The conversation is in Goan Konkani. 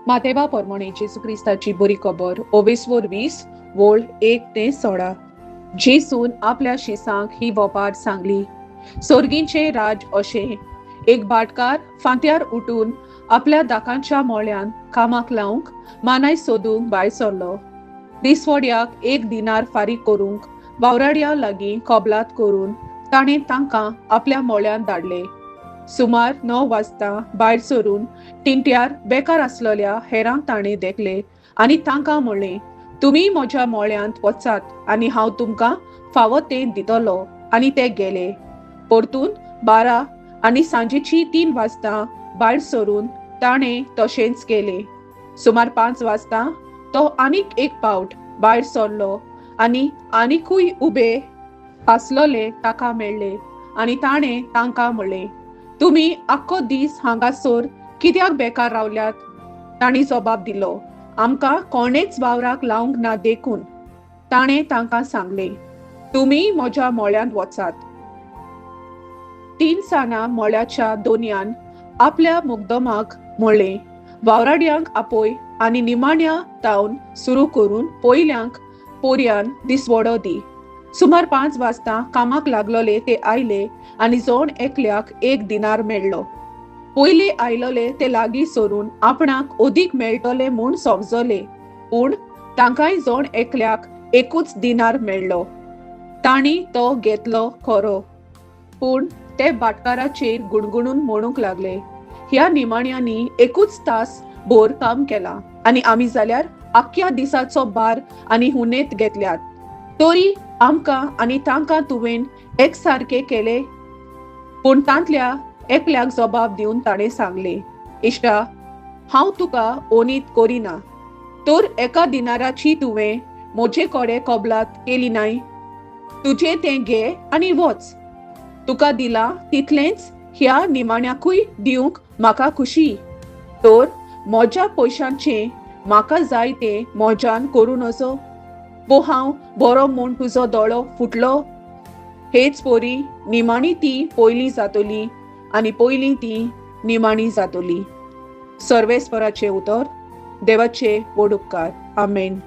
मातेवा परमणे जेजू क्रिस्ताची बरी खबर ओवेस्वोर 20 वोळ 1 ते 16. जेसून आपल्या शिसांक ही वोपार सांगली, सोर्गींचें राज अशें, एक भाटकार फांत्यार उठून आपल्या दाकांच्या मोळ्यान कामाक लावंक मानाय सोदूंक भायर सरलो. दिसवड्याक 1 दिनार फारीक करूंक वावराड्या लागीं कबलात करून ताणें तांकां आपल्या मोळ्यान धाडले. सुमार 9 वाजता भायर सरून टिंट्यार बेकार आसलेल्या हेरांक ताणें देखले आनी तांकां म्हणलें, तुमी म्हज्या मोळ्यांत वचात आनी हांव तुमकां फावो तें दितलो. आनी ते गेले. परतून 12 आनी सांजेची 3 वाजता भायर सरून ताणें तशेंच केलें. सुमार 5 वाजता तो आनीक एक पावट भायर सरलो आनी आनिकूय उबे आसलोले ताका मेळ्ळे आनी ताणें तांकां म्हणलें, तुमी आख्खो दीस हांगासर कित्याक बेकार रावल्यात? तांणी जबाब दिलो, आमकां कोणेच वावराक लावंक ना देखून. ताणें तांकां सांगलें, तुमी म्हज्या मोळ्यांत वचात. 3 साना मोळ्याच्या दोनयान आपल्या मुग्दमाक म्हणलें, वावराड्यांक आपय आनी निमाण्या तावन सुरू करून पयल्यांक पोरयान दिसवडो दी. सुमार 5 वाजता कामाक लागलोले ते आयले आनी जण एकल्याक 1 दिनार मेळ्ळो. पयले आयलोले ते लागीं सरून आपणाक अदीक मेळटले म्हूण समजले, पूण तांकांय जण एकल्याक 1 दिनार मेळ्ळो. तांणी तो घेतलो खरो, पूण ते भाटकाराचेर गुणगुणून म्हणूंक लागले, ह्या निमाण्यांनी 1 तास भर काम केलां आनी आमी जाल्यार आख्ख्या दिसाचो भार आनी हुनेत घेतल्यात, तरी आमकां आनी तांकां तुवें एकसारके केले. पूण तांतल्या एकल्याक जबाब दिवन ताणें सांगलें, इश्टा, हांव तुका ओनीत करिना, तर 1 दिनाराची तुवें म्हजे कडेन कबलात केली नाय? तुजें तें घे आनी वच. तुका दिलां तितलेंच ह्या निमाण्याकूय दिवंक म्हाका खुशी. तर म्हज्या पयशांचें म्हाका जाय तें म्हज्यान करूं नजो? वो हांव बरो म्हूण तुजो दोळो फुटलो? हेच पोरी निमाणी ती पयलीं जातली आनी पयलीं ती निमाणी जातली. सर्वेस्पराचें उतर. देवाचे व्हड उपकार. आमेन.